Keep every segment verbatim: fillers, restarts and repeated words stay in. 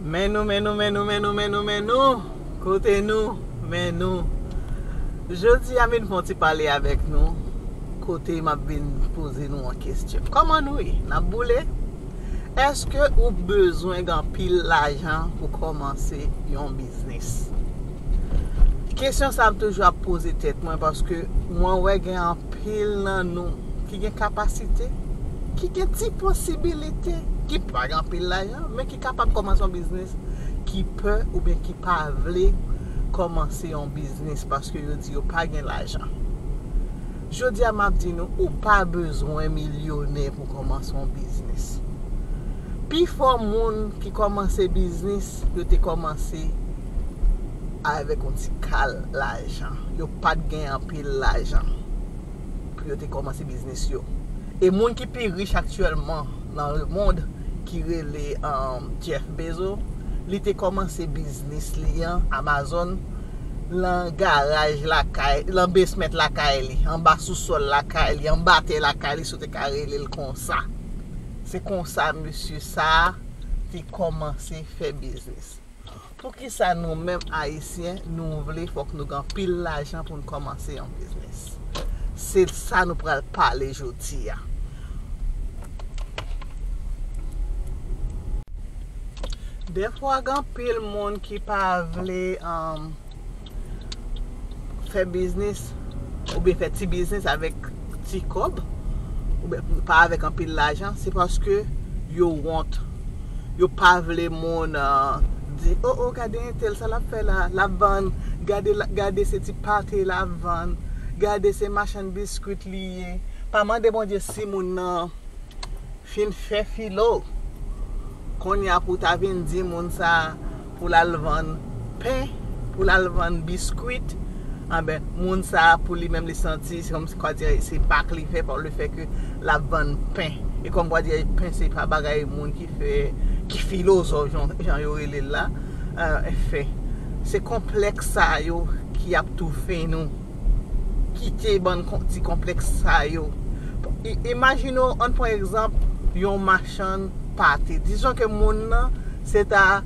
Men nou, men nou, men nou, men nou, men nou, men nou. Kote nou, men nou. Jodi a m vin fè yon ti pale avèk nou. Kote m ap vin poze nou an kesyon. Kòman nou ye? N ap boule? Èske ou bezwen gen anpil lajan pou kòmanse yon biznis? Kesyon sa m toujou ap poze tèt mwen paske mwen wè gen anpil nan nou ki gen kapasite, ki gen ti posibilite, ki pa gen anpil lajan, men ki kapab kòmanse yon biznis, ki pè oubyen ki pa vle kòmanse yon biznis paske yo di yo pa gen lajan. Jodi a m ap di nou, ou pa bezwen milyonè pou kòmanse yon biznis. Pifò moun ki kòmanse biznis, yo te kòmanse avèk yon ti kal lajan. Yo pa t gen anpil lajan pou yo te kòmanse biznis yo. E moun ki pi rich aktyèlman nan lemonn, ki rele um, Jeff Bezos, li te kòmanse biznis li an, Amazon, nan garaj lakay, nan basement lakay li, anba sousòl lakay li, anba tè lakay li, si w te ka rele l konsa. Se konsa mesye sa a te kòmanse fè biznis. Poukisa nou menm Ayisyen, nou vle fòk nou gen anpil lajan pou n kòmanse yon biznis? Se sa nou pral pale jodi a. Dèfwa, gen anpil moun ki pa vle um, fè biznis oubyen fè ti biznis avèk ti kòb, oubyen pa avèk anpil lajan, se paske yo wont. Yo pa vle moun uh, di, o, o, gade entèl sa l ap fè la, l ap vann, gade, gade se ti pate l ap vann, gade se machann biskwit li ye. Pa mande Bondye si moun nan fin fè filo. Kounye a pou w ta vin di moun sa a pou l al vann pen, pou l al vann biskwit, anben, moun sa a pou li menm li santi, se kòmsi kwa di se bak li fè pa lefètke l ap vann pen. E kòm kwa di pen se pa bagay moun ki fè, ki filozòf, jan, jan yo rele l la, uh, fè. Se konplèks sa yo ki ap toufe nou. Kite bann ti konplèks sa yo. Imajine w, ann pran egzanp yon machann pate. Dizon ke moun nan, se ta,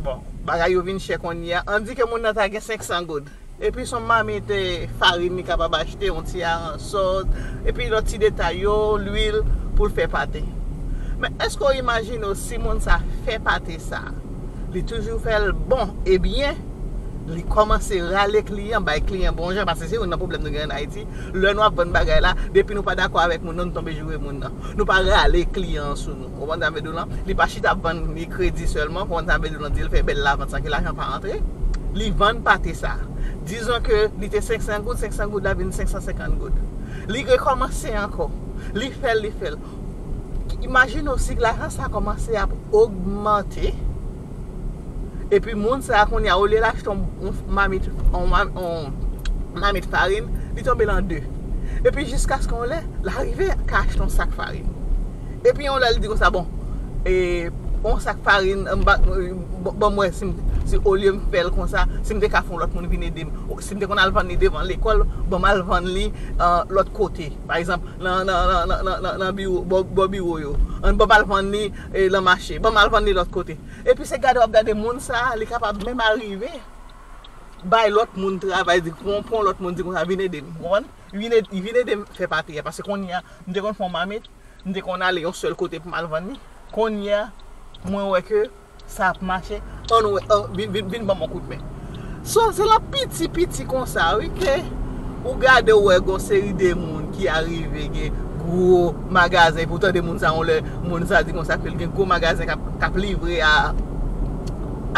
bon, bagay yo vin chè kounye a. Ann di ke moun nan ta gen senk san goud. Epi se yon mamit farin li kapab achte, yon ti aransò, epi lòt ti detay yo, lwil pou l fè pate. Men èske w imajine w si moun sa fè pate sa, li toujou fè l bon, ebyen, li kòmanse rale kliyan, bay kliyan bon jan, paske se youn nan pwoblèm nou gen ann Ayiti. Lè nou ap vann bagay la, depi nou pa dakò avèk moun nan, nou tonbe joure moun nan. Nou pa rale kliyan an sou nou. Ou konprann sa m vle di w lan? Li pa chita ap vann li kredi sèlman, ou konprann sa m vle di w lan, di l fè bèl lavant san ke lajan pa antre. Li vann pate sa. Dizon ke li te senk san goud, senk san goud la vin senk san senkant goud. Li rekòmanse ankò. Li fè l, li fè l. Imajine w si lajan sa kòmanse ap ogmante. Epi moun sa a kounye a, olye l achte yon, yon mamit, yon, mam- yon mamit farin, li tonbe l an de. Epi jiskaske yon lè, l arive ka achte yon sak farin. Epi yon lè, li di konsa, bon, e, yon sak farin, m ba, ban m wè si, m- si olye m fè l konsa, si m te ka fè yon lòt moun vin ede m, si m te konn al vann li devan lekòl, ban m al vann li uh, lòt kote. Pa egzanp, nan, nan, nan, nan, nan, nan biwo, bò, bò biwo yo. Ann ban m al vann li e, nan mache. Ban m al vann li lòt kote. Epi se gade w ap gade moun sa a, li kapab menm arive bay lòt moun travay, di pran, pran lòt moun, di konsa, vin ede m. Ou konprann? Vin ede, vin ede m fè pate a. Paske kounye a, m te konn fè yon mamit, m te konn ale yon sèl kote pou m al vann li. Kounye a, mwen wè ke sa ap mache, ann wè, ann, vin, vin, vin ban m yon kout men. So, se lan piti, piti konsa, wi, ke ou gade, ou wè gon seri de moun ki arive gen gwo magazen. Pou tande moun sa, yon lè, moun sa di konsa ke l gen gwo magazen k ap, k ap livre a,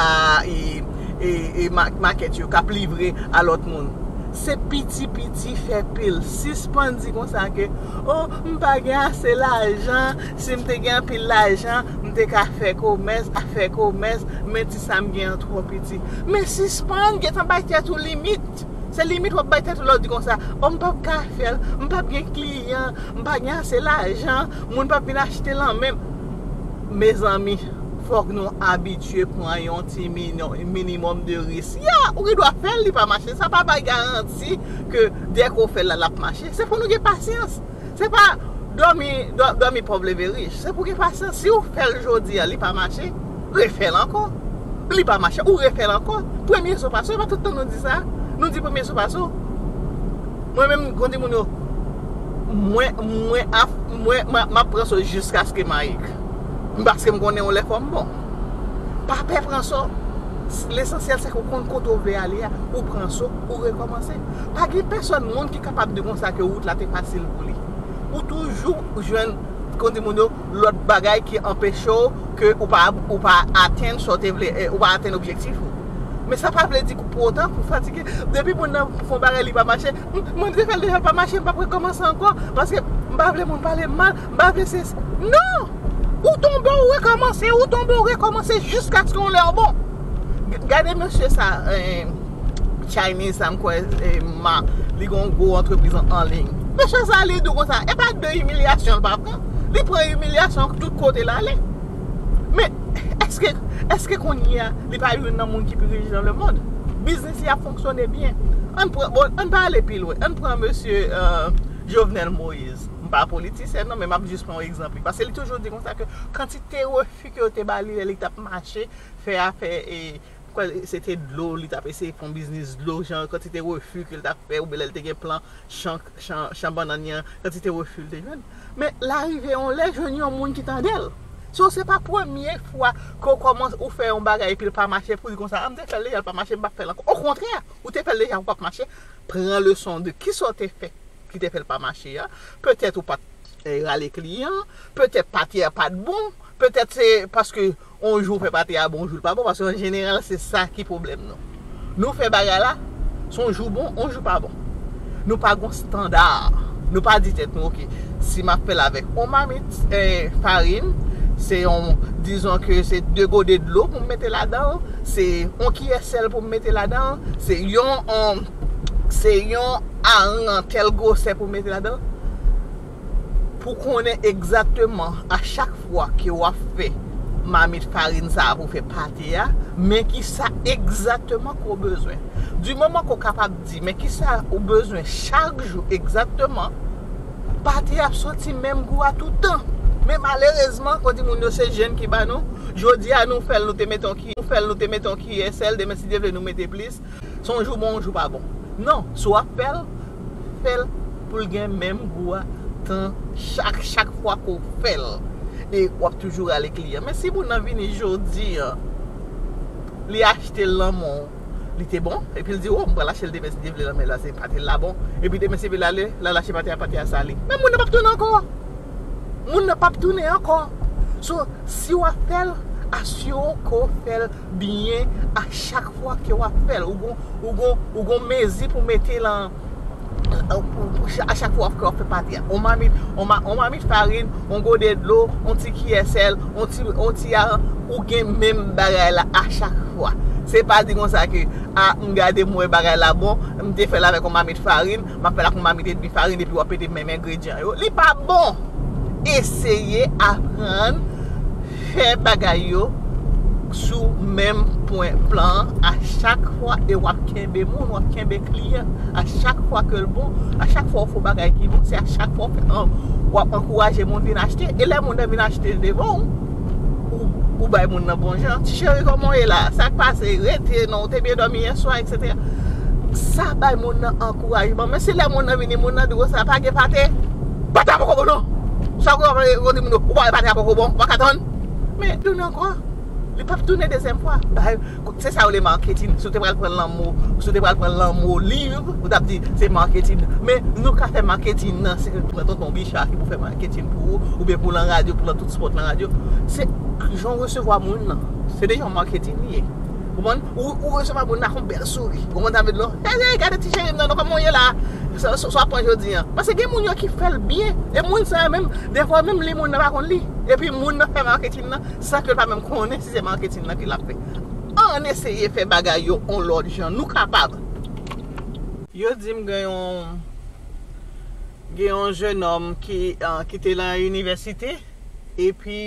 a, e, e, e ma- makèt yo, k ap livre a lòt moun. Se piti, piti fè pil. Sispann di konsa ke, o, m pa gen ase lajan, si m te gen anpil lajan, m te ka fè komès, fè komès, men ti sa m gen an twò piti. Men sispann gentan bay tèt ou limit. Se limit w ap bay tèt ou lè w di konsa, o, m p ap ka fè l, m p ap gen kliyan, m pa gen ase lajan, moun p ap vin achte lan men m. Mezanmi, fòk nou abitye pran yon ti mini- minimòm de risk. Ya, ou gen dwa fè l, li pa mache. Sa pa bay garanti ke dèke w fè l la, l ap mache. Se pou nou gen pasyans. Se pa dòmi, dò- dòmi pòv leve rich. Se pou gen pasyans. Si w fè l jodi a, li pa mache, Refè l ankò. Li pa mache, ou refè l ankò. Premye so pa so, e pa tout tan nou di sa. Nou di premye so pa so. Mwen menm, kon di moun yo, mwen, mwen, ap- mwen, m ap- m ap pran so jiskaske m ayik. Paske m konnen yon lè fò m bon. Pa pè pran so. Lesansyèl, se ke w konn kote w vle ale a. Ou pran so, ou rekòmanse. Pa gen pèsòn moun ki kapab di konsa ke wout la te fasil pou li. Ou toujou jwenn, kon di moun yo, lòt bagay ki anpeche w ke ou pa, ou pa atenn sa w te vle, eh, ou pa atenn objektif ou. Men sa pa vle di pou otan pou fatige. Depi moun nan fè yon bagay li pa mache, m- mwen te fè l deja l pa mache, m p ap rekòmanse ankò. Paske m pa vle moun pale m mal, m pa vle se. Non! Ou tonbe, ou rekòmanse, ou tonbe, ou rekòmanse jiskaske yon lè w bon. G- Gade mesye sa, eh, Chinese sa, m kwè, eh, ma, li gon gwo antrepriz an, an liy. Mesye sa, li di w konsa, e pa de imilyasyon l pa pran. Li pran imilyasyon tout kote l ale. Men, èske, èske kounye a, li pa youn nan moun ki pi rich nan lemonn? Biznis li ap fonksyone byen. Ann pran, bon, ann pa ale pi lwen. Ann pran mesye, eh, Jovenel Moïse. M pa politisyen, non, men m ap jis pran yon egzanp. Paske li toujou di konsa ke kantite refi ke yo te ba li lè li t ap mache, fè afè, e, kwè se te dlo, li t ap eseye fè yon biznis dlo, jan kantite refi ke l t ap fè, oubyen lè l te gen plan chan, chan, chan bannann li an, kantite refi l te jwenn. Men, l arive yon lè, jwenn yon moun ki tande l. So, se pa premye fwa ke w kòmanse, ou fè yon bagay epi l pa mache, pou di konsa, a, m te fè l deja, l pa mache, m p ap fè l ankò. Okontrè, ou te fè l deja, ou p ap mache. Pran leson de kisa w te fè ki te fè l pa mache a. Petèt ou pa t, eh, rale kliyan, petèt pati a pa t bon, petèt se paske on jou w fè pati a bon, on jou l pa bon, paske an jeneral se sa ki pwoblèm nou. Nou fè bagay la, se on jou bon, on jou pa bon. Nou pa gon estanda. Nou pa di tèt nou, oke, si m ap fè l avèk on mamit, eh, farin, se yon, dizon ke se de gode dlo pou m mete ladan l, se on kiyè sèl pou m mete ladan l, se yon, on, se yon aran tèl gwosè pou m mete ladan l. Pou konnen egzakteman a chak fwa ke w ap fè mamit farin sa a pou fè pate a, men kisa egzakteman ke w bezwen. Di moman ke w kapab di, men kisa ou bezwen chak jou egzakteman, pate a ap soti menm gou a tout tan. Men malerezman, kon di moun yo se jèn ki ba nou, jodi a nou fè l, nou te mete on ki, nou fè l, nou te mete on kiyè sèl, demen si Dye vle nou mete plis. Se on jou bon, on jou pa bon. Non, si w ap fè l, fè l pou l gen menm gou a tan chak, chak fwa ke w fè l. E w ap toujou rale kliyan. Men si moun nan vini jodi a, li achte l nan men w, li te bon, epi l di, o, m pral achte l demen si Dye vle, nan men l la, se pate l la bon. Epi demen si Dye vle l ale, l al achte pate a, pate a sale. Men moun nan p ap tounen ankò. Moun nan p ap tounen ankò. So, si w ap fè l, asire w ke w fè l byen a chak fwa ke w ap fè l. Ou gon, ou gon, ou gon mezi pou mete l an, a chak fwa ke w ap fè pate a. On mamit, on ma-, on mamit farin, on gode dlo, on ti kiyè sèl, on ti, on ti aran, ou gen menm bagay la a chak fwa. Se pa di konsa ke, a, m gade m wè bagay la bon, m te fè l avèk on mamit farin, m ap fè l ak on mamit edmi farin, epi w ap mete menm engredyan yo. Li pa bon. Eseye aprann fè bagay yo sou menm pwen plan an a chak fwa, e w ap kenbe moun, w ap kenbe kliyan a chak fwa ke l bon, a chak fwa w fè yon bagay ki bon, se a chak fwa w fè, an, w ap ankouraje moun vin achte. E lè moun nan vin achte l devan w, ou, ou bay moun nan bon jan. Ti cheri, kòman w ye la? Sa k pase? Rete, non, ou te byen dòmi yèswa, etsetera. Sa bay moun nan ankourajman. Men si lè moun nan vini, moun nan di w sa pa gen pate, pate a poko bon non. Sa w konn di moun yo, ou pa wè pate a poko bon, ou pa ka tann. Men, tounen ankò, li p ap tounen dezyèm fwa. Bay, se sa yo rele marketing. Si w te pral pran lanmò, si w te pral pran lanmò liv, ou t ap di se marketing. Men, nou ka fè marketing nan, se pran tonton Bicha ki pou fè marketing pou ou, oubyen pou lan radyo, pou lan tout spot lan radyo. Se jan w resevwa moun nan. Se deja yon marketing li ye. Ou konprann? Ou, ou resevwa moun nan ak yon bèl souri. Ou konprann sa m vle di w? Gade, gade ti cheri m nan, non, kòman w ye la? Sa, sa, sa w ap pran jodi an. Paske gen moun yo ki fè l byen. E moun sa yo menm, defwa menm li moun nan pa konn li. Epi moun nan fè marketing nan, san ke l pa menm konnen si se marketing nan ke l ap fè. Ann eseye fè bagay yo on lòt jan. Nou kapab. Yo di m gen yon, gen yon jennonm ki, ah, ki te nan inivèsite, epi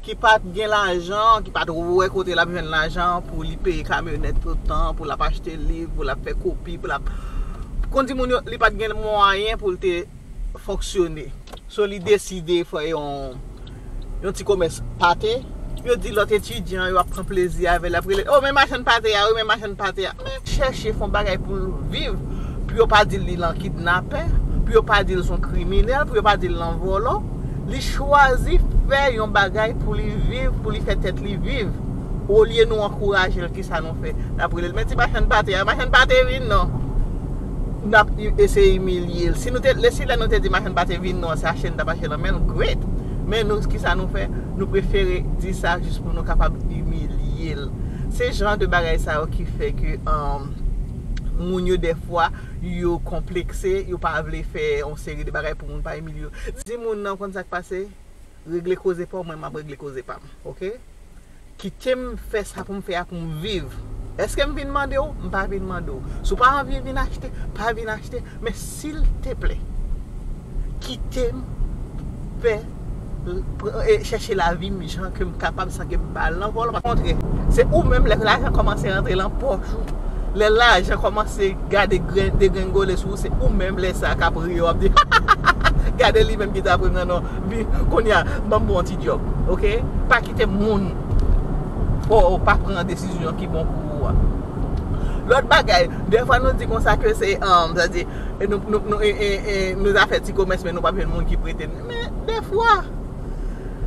ki pa t gen lajan, ki pa t wè kote l ap jwenn lajan pou li peye kamyonèt tout tan, pou l ap achte liv, pou l ap fè kopi, pou l ap, konn di moun yo, li pa t gen mwayen pou l te fonksyone. So, li deside fè yon, yon ti komès pate, Yo di lòt etidyan yo ap pran plezi avè l, ap rele, "O, men machann pate a, wi, men machann pate a." Men chèche fè yon bagay pou l viv, pou yo pa di l li lan kidnapè, pou yo pa di l se yon kriminèl, pou yo pa di l lan vòlò. Li chwazi fè yon bagay pou li viv, pou li fè tèt li viv. Olye nou ankouraje l, kisa nou fè? N ap rele l, "Men ti machann pate a, machann pate vin non." N ap eseye imilye l. Si nou te, lè, si lè nou te di machann pate vin non, se achte n t ap achte lan men l, great. Men nou, kisa nou fè? Nou prefere di sa jis pou nou kapab imilye l. Se jan de bagay sa yo ki fè ke, um, moun yo dèfwa, yo konplekse, yo pa vle fè yon seri de bagay pou moun pa imilye yo. Di moun nan, ou konn sa k pase? Regle koze pa w, mwen m ap regle koze pa m, oke? Kite m fè sa pou m fè a pou m viv. Èske m vin mande w? M pa vin mande w. Si w pa anvi vin achte, pa vin achte. Men silteplè, kite m fè, e, chèche lavi m jan ke m kapab san ke m pa al nan vòlò. Okontrè, se ou menm lè lajan kòmanse rantre lan pòch ou, lè lajan kòmanse gade gren, degrengole sou ou, se ou menm lè sa k ap ri, w ap di, "Gade li menm ki ta pran nan non." Bi, kounye a, ban m bon ti djòb, oke? Pa kite moun fè w pa pran desizyon ki bon pou ou a. Lòt bagay, dèfwa nou di konsa ke se, um, sa di, e nou, nou, nou, e, e, e, nou zafè ti komès, men nou p ap jwenn moun ki prete n. Men, dèfwa,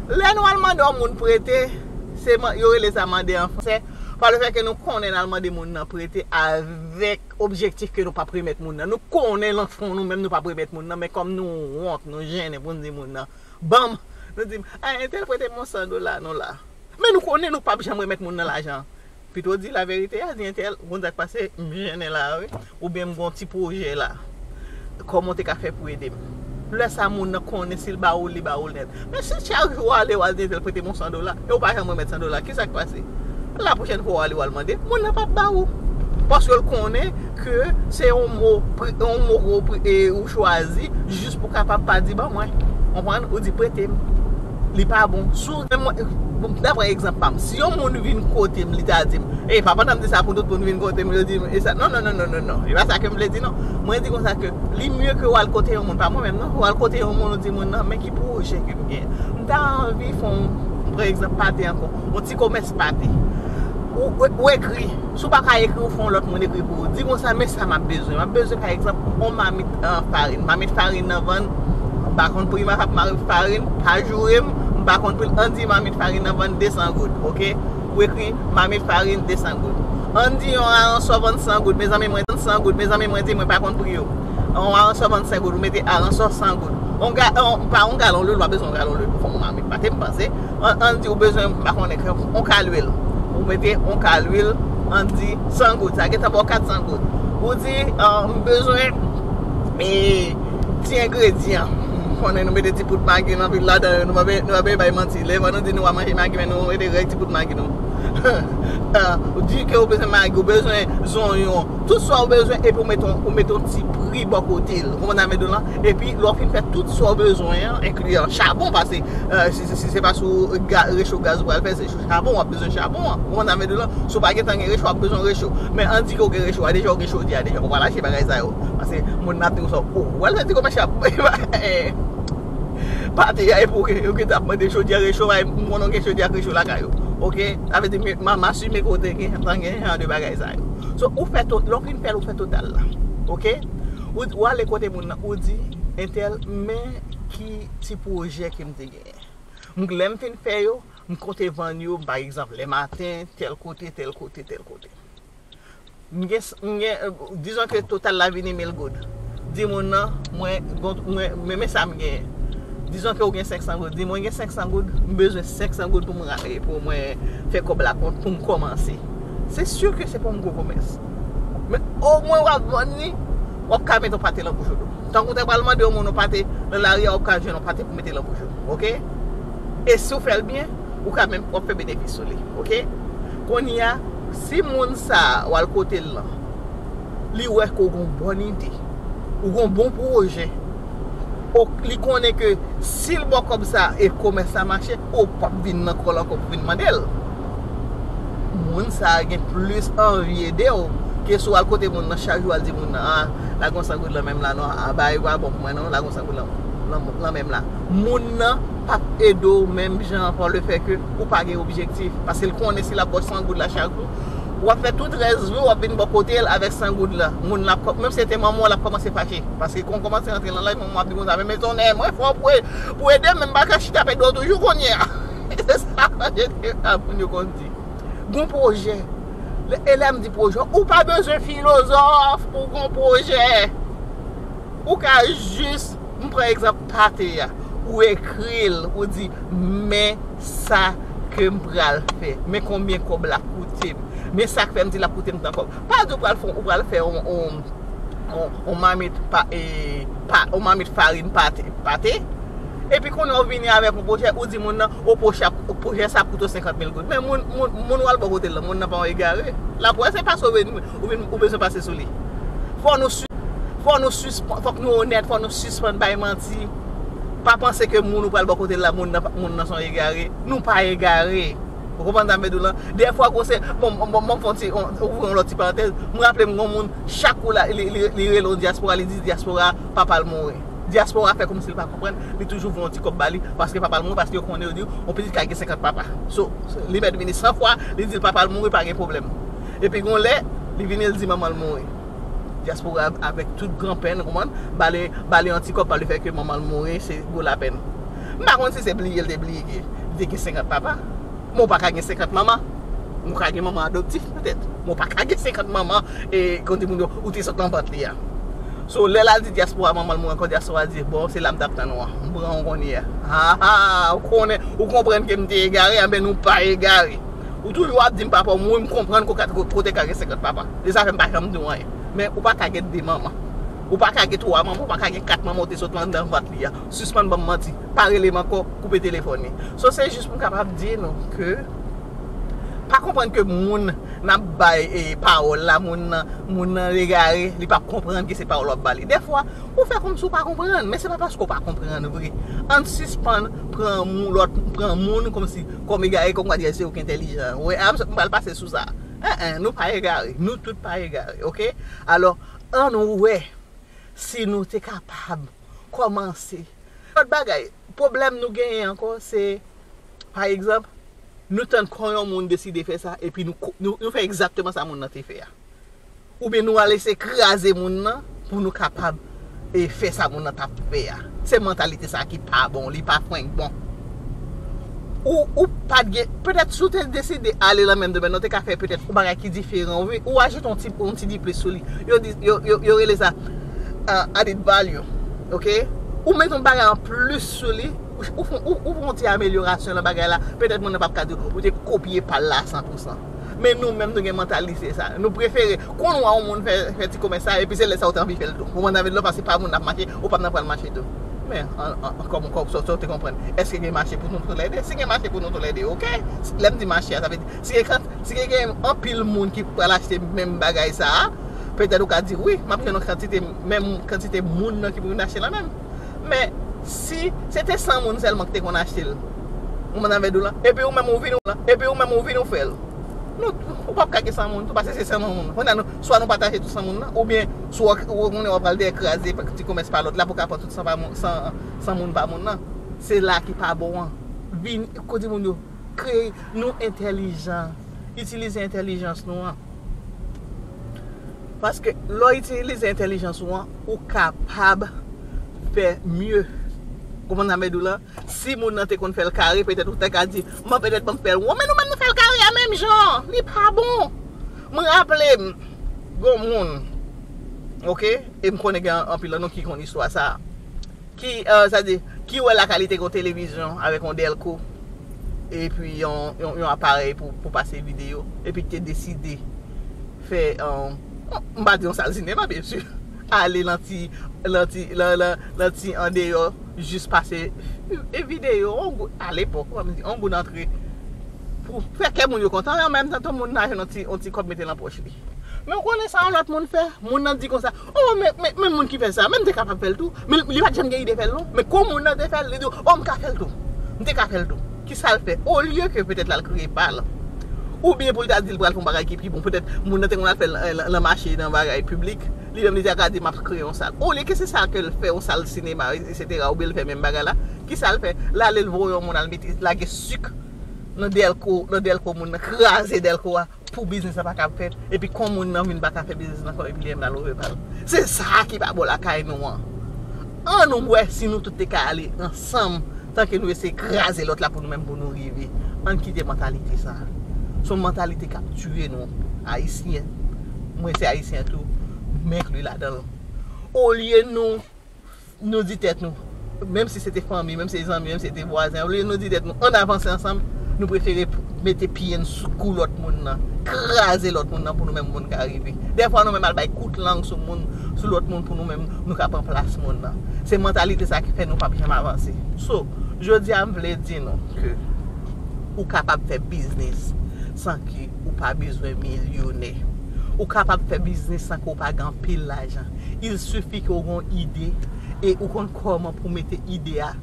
lè nou al mande yon moun prete, se man-, yo rele sa mande an fransè, pa le fè ke nou konnen n al mande moun nan prete avèk objektif ke nou p ap remèt moun nan. Nou konnen lan fon nou menm nou p ap remèt moun nan, men kòm nou wont, nou jennen pou n di moun nan, "Ban m," nou di, "A, entèl prete m yon san dola, non la." Men nou konnen nou p ap janm remèt moun nan lajan. Pito di laverite a, di, "Entèl, ou konn sa k pase, m jennen la, wi, oubyen m gon ti pwojè la. Kòman w te ka fè pou ede m?" Lè sa moun nan konnen si l ba ou l, li ba ou l nèt. Men si chak jou w ale, w al di, "Entèl prete m yon san dola," e w pa janm remèt san dola, kisa k pase? La pwochèn fwa w ale, w al mande, moun nan p ap ba ou. Paske l konnen ke se yon mo, pri-, yon mo ou pri-, e, ou chwazi jis pou kapab pa di, "Ban mwen." Konprann? Ou di, "Prete m." Li pa bon. Si w, men mwen, bon, m ta pran egzanp pa m. Si yon moun vin kote m, li ta di m, e pa pandan m di sa pou tout moun vin kote m, yo di m, e sa, non, non, non, non, non, non. E pa sa ke m vle di, non. Mwen di konsa ke li mye ke w al kote yon moun, pa mwen menm, non. W al kote yon moun, ou di moun nan, "Men ki pwojè ke m gen?" M ta anvi fè yon, pran egzanp pate ankò, yon ti komès pate. Ou, ou, ou ekri, si w pa ka ekri, ou fè yon lòt moun ekri pou ou. Di konsa, "Men sa m ap bezwen. M ap bezwen, pa egzanp, yon mamit, an, farin. Mamit farin nan vann, m pa konn pri mamit farin, pa joure m, m pa konn pri l. Ann di mamit farin nan vann de san goud, oke?" Ou ekri, "Mamit farin, de san goud." Ann di yon aransò vann san goud, mezanmi mwen, san goud, mezanmi mwen di mwen pa konn pri yo. Yon aransò vann senk goud, ou mete aransò san goud. Yon ga-, yon, pa yon galon lwil, w ap bezwen yon galon lwil pou fè yon mamit pate, m panse. Ann, ann di ou bezwen, m pa konnen, yon ka lwil. Ou mete yon ka lwil, ann di san goud. Sa gentan ba w kat san goud. Ou di, ah, m bezwen, e, ti engredyan. M konnen nou mete ti poud magi anpil ladan yo, nou pa be-, nou pa bezwen bay manti. Lè nou di nou pa manje magi, men nou mete rèk ti poud magi nou. Ah, ou di ke ou bezwen magi, ou bezwen zonyon, tout sa ou bezwen, epi ou mete yon, ou mete yon ti pri bò kote l. Ou konprann sa m vle di w lan? Epi lè w fin fè tout sa ou bezwen an, enkli an chabon, paske, eh, si, si, si se pa sou ga-, recho gaz ou pral fè, se sou chabon, w ap bezwen chabon an. Ou konprann sa m vle di w lan? Si w pa gentan gen recho, w ap bezwen recho. Men ann di ke w gen recho a deja, ou gen chodyè a deja, ou pa lache bagay sa yo. Paske moun nan ap di konsa, "O, w al fè ti komès chabon." Pate a, epi ou gen, ou gentan ap mande chodyè recho, ay, m konnen w gen chodyè ak recho lakay ou. Oke? Sa vle di, men, m, m asime ke w te gen, gen jan de bagay sa yo. So, ou fè to-, lè w fin fè l, ou fè total la. Oke? Ou, ou ale kote moun nan, ou di, "Entèl, men ki ti pwojè ke m te genyen. M, lè m fin fè yo, m konte vann yo, pa egzanp, lè maten, tèl kote, tèl kote, tèl kote." M gen, m gen, dizon ke total la vini mil goud. Di moun nan, mwen, gon, mwen, men, men sa m genyen. Dizon ke ou gen senk san goud. Di mwen gen senk san goud, m bezwen senk san goud pou mwen, pou mwen fè kòb la pou, pou m kòmanse. Se si ke se pa yon gwo komès. Men omwen w ap vann li, w ap ka mete yon pate nan bouch ou tou. Tankou w ta pral mande yon moun yon pate nan lari a, w ap ka jwenn yon pate pou mete nan bouch ou. Oke? E si w fè l byen, ou ka menm, w ap fè benefis sou li. Oke? Kounye a, si moun sa a, w al kote l lan, li wè ke w gen yon bòn ide, ou gen yon bon pwojè, ou, li konnen ke si l ba w kòb sa e komès la mache, ou p ap vin nan kò l ankò pou vin mande l. Moun sa a gen plis anvi ede w ke si w al kote moun nan chak jou, al di moun nan, "A, la gen yon san goud lan men m la, non, a, bagay pa bon pou mwen, non, la gen yon san goud lan, lan, lan men m la." Moun nan p ap ede w menm jan pa le fè ke ou pa gen objektif. Paske l konnen si l ap ba w san goud la chak jou, w ap fè tout rès jou w ap vin bò kote l avèk san goud la. Moun l ap, menm si se te manman w, l ap kòmanse fache. Paske kon kòmanse rantre nan laj, manman w ap di konsa, men mesonè, mwen fò pou, pou ede m, men m pa ka chita pèdi w toujou kounye a. Se sa an jeneral moun yo konn di. Gon pwojè. E lè m di pwojè, ou pa bezwen filozòf pou gon pwojè. Ou ka jis, m pran egzanp pate a. Ou ekri l, ou di, men sa ke m pral fè. Men konbyen kòb l ap koute m. Men sa k fè m di l ap koute m tan kòb. Pa di w pral fè, ou pral fè yon, yon, yon, yon mamit pa, e, pa, yon mamit farin pate, pate. Epi kounye a w vini avèk yon pwojè, ou di moun nan, o pwojè, pwojè sa ap koute w senkant mil goud. Men moun, moun, moun w al bò kote l lan, moun nan pa yon egare. Lapwès se pa sove nou, ou vin, ou bezwen pase sou li. Fò nou, fò nou sispann, fòk nou onèt, fò nou sispann bay manti. Pa panse ke moun ou pral bò kote l la, moun nan, moun nan se yon egare. Nou pa egare. Ou konprann sa m vle di w lan? Dèfwa, gwo se, bon, bon, bon, bon, fè yon ti, on, ouvri yon lòt ti parantèz. M raple m, gon moun, chak kou la, li, li, li rele yon dyaspora, li di dyaspora, papa l mouri. Dyaspora fè kòmsi l pa konprann, li toujou voye yon ti kòb ba li, paske papa l mouri, paske yo konnen, yo di, yon pitit ka gen senkant papa. So, li mèt vini san fwa, li di l papa l mouri, pa gen pwoblèm. Epi gon lè, li vini, li di manman l mouri. Dyaspora avèk tout granpèn, ou konprann, ba li, ba li yon ti kòb pa le fè ke manman l mouri, se gwo lapèn. M pa konn si se bliye l te bliye ke li te gen senkant papa. Men w pa ka gen senkant manman. Ou ka gen manman adoptif, petèt. Men w pa ka gen senkant manman, e, kon di moun yo, ou te sot nan vant li a. So, lè l al di dyaspora manman l mouri ankò, dyaspora di, bon, se la m t ap tann ou an. M pran ou kounye a. Ha, ha, ou konnen, ou konprann ke m te egare, anben nou pa egare. Ou toujou ap di m papa w mouri, m konprann ko-, ko-, kote ka gen senkant papa. Se sa fè m pa janm di w anyen. Men ou pa ka gen de manman. Ou pa ka gen twa manman, ou pa ka gen kat manman, ou te sot anndan vant li a. Sispann ban m manti. Pa rele m ankò, koupe telefòn li. So, se jis pou m kapab di nou ke pa konprann ke moun n ap bay, e, pawòl la, moun nan, moun nan egare, li p ap konprann ke se pawòl w ap ba li. Dèfwa, ou fè kòmsi w pa konprann, men se pa paske w pa konprann vre. Ann sispann pran moun, lòt, pran moun kòmsi, kòm egare, kòm kwa di se ou ki entèlijan. Wè, a, m pral pase sou sa. En, en, nou pa egare. Nou tout pa egare, oke? Alò, ann wè si nou te kapab kòmanse. Lòt bagay, pwoblèm nou genyen ankò, se, pa egzanp, nou tann kon yon moun deside fè sa, epi nou ko-, nou, nou fè egzakteman sa moun nan te fè a. Oubyen nou al eseye kraze moun nan pou nou kapab, e, fè sa moun nan t ap fè a. Se mantalite sa ki pa bon, li pa frenk bon. Ou, ou pa t gen, petèt si w te deside ale nan menm domèn nan, w te ka fè petèt yon bagay ki diferan, wi. Ou ajoute yon ti, yon ti di plis sou li. Yo di, yo, yo, yo rele sa, uh, added value. Oke? Ou mete yon bagay an plis sou li, ou, ou, ou, ou fè yon ti amelyorasyon nan bagay la. Petèt moun nan p ap ka di ou te kopye pa l la a san pou san. Men nou menm, nou gen mantalite sa. Nou prefere, kon w wè yon moun fè, fè ti komès sa, epi se lè sa ou te anvi fè l tou. Ou konprann sa m vle di w, paske pa moun n ap mache, ou p ap nan pral mache tou. Men, an, an, an, kòm, kòm, sa, sa w te konprann. Èske gen mache pou nou toulède? Si gen mache pou nou toulède, oke. Lè m di mache a, sa vle di, si gen kant-, si gen, gen anpil moun ki pral achte menm bagay sa a, petèt ou ka di, wi, m ap jwenn yon kantite, menm kantite moun nan ki pou vin achte la menm. Men, si se te san moun sèlman ki te konn achte l, ou konprann sa m vle di w lan, epi ou menm ou vin, ou lan, epi ou menm ou vin ou fè l. Nou, ou p ap ka gen san moun tou, paske se san moun. Kounye a nou, swa nou pataje tout san moun nan, oubyen si w, ou konnen w ap pral dèyè kraze ti komès pa lòt la pou w ka pran tout san pa moun, san, san moun pa moun nan. Se la ki pa bon an. Vin, kote moun yo, kreye, nou entèlijan. Itilize entèlijans nou an. Paske lè w itilize entèlijans ou an, ou kapab fè mye. Konprann sa m vle di w lan? Si moun nan te konn fè l kare, petèt ou te ka di, mwen petèt ban m fè l won, men nou menm nou fè l kare a menm jan. Li pa bon. Mwen raple m, gon moun, oke? E m konnen gen anpil nan nou ki konn istwa sa a. Ki, eh, sa di, ki wè lakay li te gen yon televizyon avèk yon dèlko, epi yon, yon, yon aparèy pou, pou pase videyo, epi ki te deside fè, eh, m pa di yon sal sinema, byen si, ale nan ti, nan ti, nan, nan, nan ti andeyò, jis pase, e videyo, yon goud, alepòk, kòman m di, yon goud antre, pou fè kè moun yo kontan, e an menm tan, tou moun nan jwenn yon ti, yon ti kòb mete nan pòch li. Men w konnen sa yon lòt moun fè? Moun nan di konsa, oh, men, men, men moun ki fè sa, men m te kapab fè l tou. Men li pa t janm gen ide fè l non. Men kon moun nan te fè l, li di, oh, m ka fè l tou. M te ka fè l tou. Kisa l fè? Olye ke petèt l al kreye pa l, oubyen pou l ta di l pral fè yon bagay ki pi bon, petèt moun nan te konn al fè l nan, nan, nan mache, nan bagay piblik, li menm li ta ka di, m ap kreye yon sal. Olye ke se sa ke l fè, yon sal sinema, etsetera, oubyen l fè menm bagay la, Kisa l fè? L ale l voye yon moun al mete lage sik nan dèlko, nan dèlko moun nan, kraze dèlko a pou biznis la pa ka fèt. Epi kon moun nan vin pa ka fè biznis nan ankò epi li menm l al ouvè pa l. Se sa ki pa bon lakay nou an. An nou wè si nou tout te ka ale ansanm tanke nou eseye kraze lòt la pou nou menm pou nou rive. Ann kite mantalite sa. Se yon mantalite k ap tiye nou. Ayisyen, mwen se ayisyen tou, m enkli ladan l. Olye nou nou di tèt nou, menm si se te fanmi, menm si se zanmi, menm si se te vwazen, olye nou di tèt nou ann avanse ansanm, nou prefere mete pye n sou kou lòt moun nan, kraze lòt moun nan pou nou menm moun ka rive. Dèfwa nou menm al bay kout lang sou moun, sou lòt moun pou nou menm nou ka pran plas moun nan. Se mantalite sa ki fè nou p ap janm avanse. So, jodi a m vle di nou ke ou kapab fè biznis san ke ou pa bezwen milyonè. Ou kapab fè biznis san ke ou pa gen anpil lajan. Il suffit ke ou gen yon ide e ou konn kòman pou mete ide a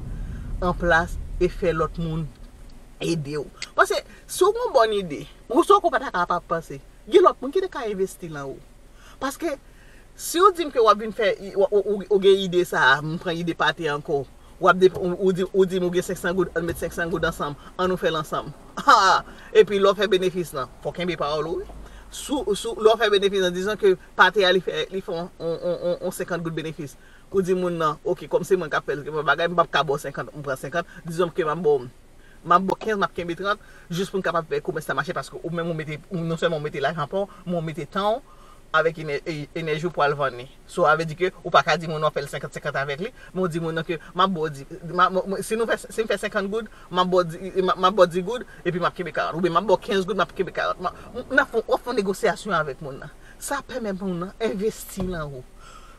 an plas e fè lòt moun ede w. Paske si w gen yon bòn ide, ou swa ou pa ta kapab panse, gen lòt moun ki te ka envesti lan ou. Paske si w di m ke w ap vin fè, ou, ou, ou, ou gen ide sa a, m pran ide pate ankò, w ap, ou, ou di, ou di m ou gen senk san goud, ann met senk san goud ansanm, ann nou fè l ansanm. Ha! Epi lè w fè benefis lan, fò w kenbe pawòl ou wi. Sou, sou, lè w fè benefis lan, dizon ke pate a li fè, li fè on, on, on, on, on senkant goud benefis. Ou di moun nan, oke, kòm se mwen k ap fè l, se mwen bagay, m p ap ka ba w senkant, m pran senkant, dizon ke m ap ba w, m ap ba w kenz, m ap kenbe trant, jis pou n kapab fè komès la mache, paske ou menm ou mete, ou non sèlman ou mete lajan pa w, men ou mete tan w avèk enè-, e-, enèji w pou al vann li. So, sa vle di ke ou pa ka di moun nan w fè l senkant senkant avèk li, men ou di moun nan ke m ap ba w di, m a, m, m, si nou fè, si m fè senkant goud, m ap ba w di, m ap, m ap ba w di goud, epi m ap kenbe karant. Oubyen m ap ba w kenz goud, m ap kenbe karant. M a, m, n ap fè, w ap fè yon negosyasyon avèk moun nan. Sa pèmèt moun nan envesti lan ou.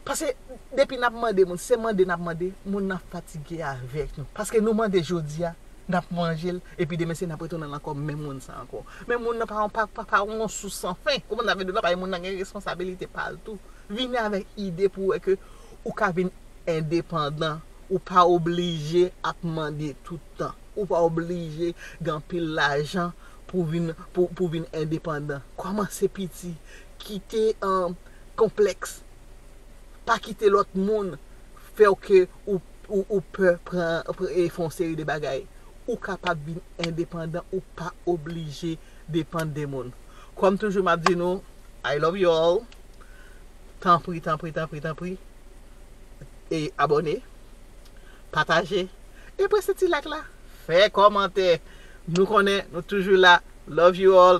Paske depi n ap mande moun, se mande n ap mande, moun nan fatige avèk nou. Paske nou mande jodi a, n ap manje l, epi demen se n ap retounen l ankò, menm moun sa ankò. Men moun nan pa, pa, pa, pa yon sous san fen. Kòman n ap di la, pa moun nan gen responsabilite pa l tou. Vini avèk ide pou wè ke ou ka vin endepandan, ou pa oblije ap mande tout tan. Ou pa oblije gen anpil lajan pou vin, pou, pou vin endepandan. Kòmanse piti, kite, um, konplèks. Pa kite lòt moun fè w ke ou, ou, ou pè pran, pran, e fè yon seri de bagay. Ou kapab vin endepandan, ou pa oblije depann de moun. Kòm toujou m ap di nou, I love you all. Tanpri, tanpri, tanpri, tanpri. E abòne, pataje, e prese ti like la. Fè kòmantè. Nou konnen, nou toujou la. Love you all.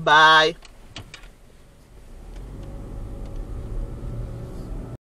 Bye.